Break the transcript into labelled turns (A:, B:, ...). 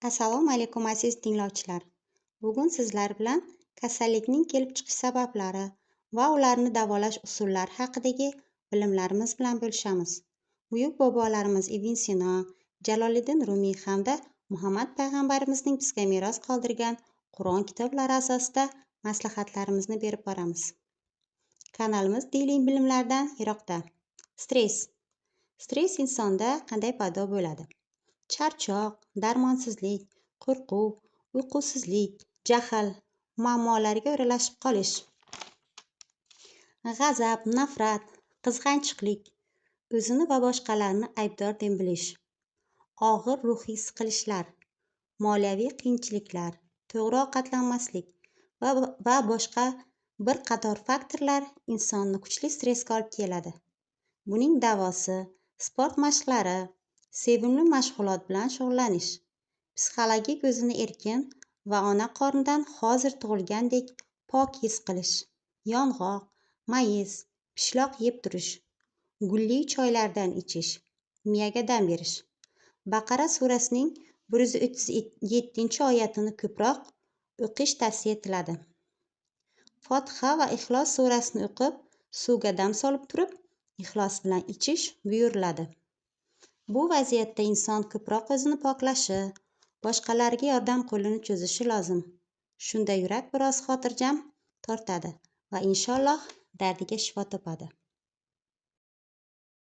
A: Assalomu alaykum, aziz tinglovchilar. Bugun sizlar bilan kasallikning kelib chiqish sabablari va ularni davolash usullari haqidagi bilimlarimiz bilan bo'lishamiz. Buyuk bobolarimiz Ibn Sino, Jaloliddin Rumiy hamda Muhammad payg'ambarimizning bizga meros qoldirgan Qur'on kitoblari asosida maslahatlarimizni berib boramiz. Kanalimiz diniy bilimlardan yiroqda. Stress. Stress insonda qanday paydo bo'ladi? Charchoq, darmonsizlik, qo'rquv, uyqusizlik, jahl, muammolarga o'ralashib qolish, g'azab, nafrat, qizg'anchiqlik, o'zini va boshqalarni aybdor deb bilish, og'ir ruhiy siqilishlar, moliyaviy qiyinchiliklar, to'g'ri ovqatlanmaslik va boshqa bir qator faktorlar insonni kuchli stressga olib keladi. Buning davosi sport mashqlari, sevimli mashg'ulot bilan shug'ullanish, psixologik o'zini erkin va ona qornidan hozir tug'ilgandek pok his qilish, yong'oq, mayiz, pishloq yeb turish, gulli choylardan ichish, miyaga dam berish. Baqara surasining 137-oyatini ko'proq o'qish tavsiya etiladi. Fotiha va Ixlos surasini o'qib, suvga dam solib turib, ixlos bilan ichish buyuriladi. Bu vaziyatda inson ko'proq o'zini poklashi, boshqalarga yordam qo'lini cho'zishi lozim. Shunda yurak biroz xotirjam tortadi va inshaalloh dardiga shifo topadi.